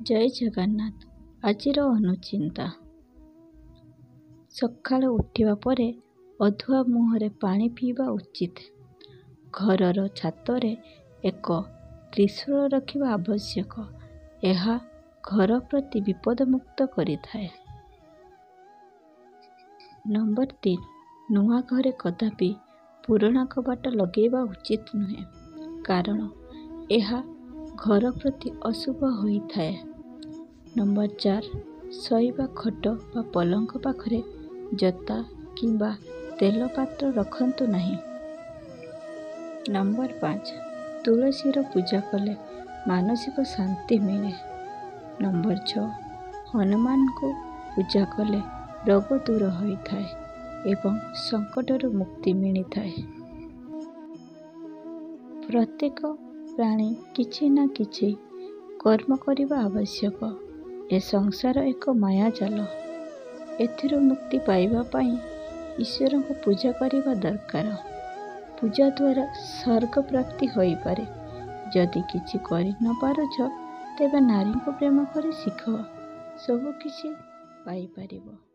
ଜୟ ଜଗନ୍ନାଥ। ଆଜିର ଅନୁଚିନ୍ତା। ସକାଳୁ ଉଠିବା ପରେ ଅଧୁଆ ମୁହଁରେ ପାଣି ପିଇବା ଉଚିତ। ଘରର ଛାତରେ ଏକ ତ୍ରିଶୂଳ ରଖିବା ଆବଶ୍ୟକ। ଏହା ଘର ପ୍ରତି ବିପଦମୁକ୍ତ କରିଥାଏ। ନମ୍ବର 3, ନୂଆ ଘରେ କଦାପି ପୁରୁଣା କବାଟ ଲଗାଇବା ଉଚିତ ନୁହେଁ, କାରଣ ଏହା ଘର ପ୍ରତି ଅଶୁଭ ହୋଇଥାଏ। ନମ୍ବର 4, ଶୋଇବା ଖଟ ବା ପଲଙ୍କ ପାଖରେ ଜୋତା କିମ୍ବା ତେଲ ପାତ୍ର ରଖନ୍ତୁ ନାହିଁ। ନମ୍ବର 5, ତୁଳସୀର ପୂଜା କଲେ ମାନସିକ ଶାନ୍ତି ମିଳେ। ନମ୍ବର 6, ହନୁମାନଙ୍କୁ ପୂଜା କଲେ ରୋଗ ଦୂର ହୋଇଥାଏ ଏବଂ ସଙ୍କଟରୁ ମୁକ୍ତି ମିଳିଥାଏ। ପ୍ରତ୍ୟେକ ପ୍ରାଣୀ କିଛି ନା କିଛି କର୍ମ କରିବା ଆବଶ୍ୟକ। ଏ ସଂସାର ଏକ ମାୟାଜାଲ। ଏଥିରୁ ମୁକ୍ତି ପାଇବା ପାଇଁ ଈଶ୍ୱରଙ୍କୁ ପୂଜା କରିବା ଦରକାର। ପୂଜା ଦ୍ୱାରା ସ୍ୱର୍ଗ ପ୍ରାପ୍ତି ହୋଇପାରେ। ଯଦି କିଛି କରି ନ ପାରୁଛ, ତେବେ ନାରୀଙ୍କୁ ପ୍ରେମ କରି ଶିଖ, ସବୁ କିଛି ପାଇପାରିବ।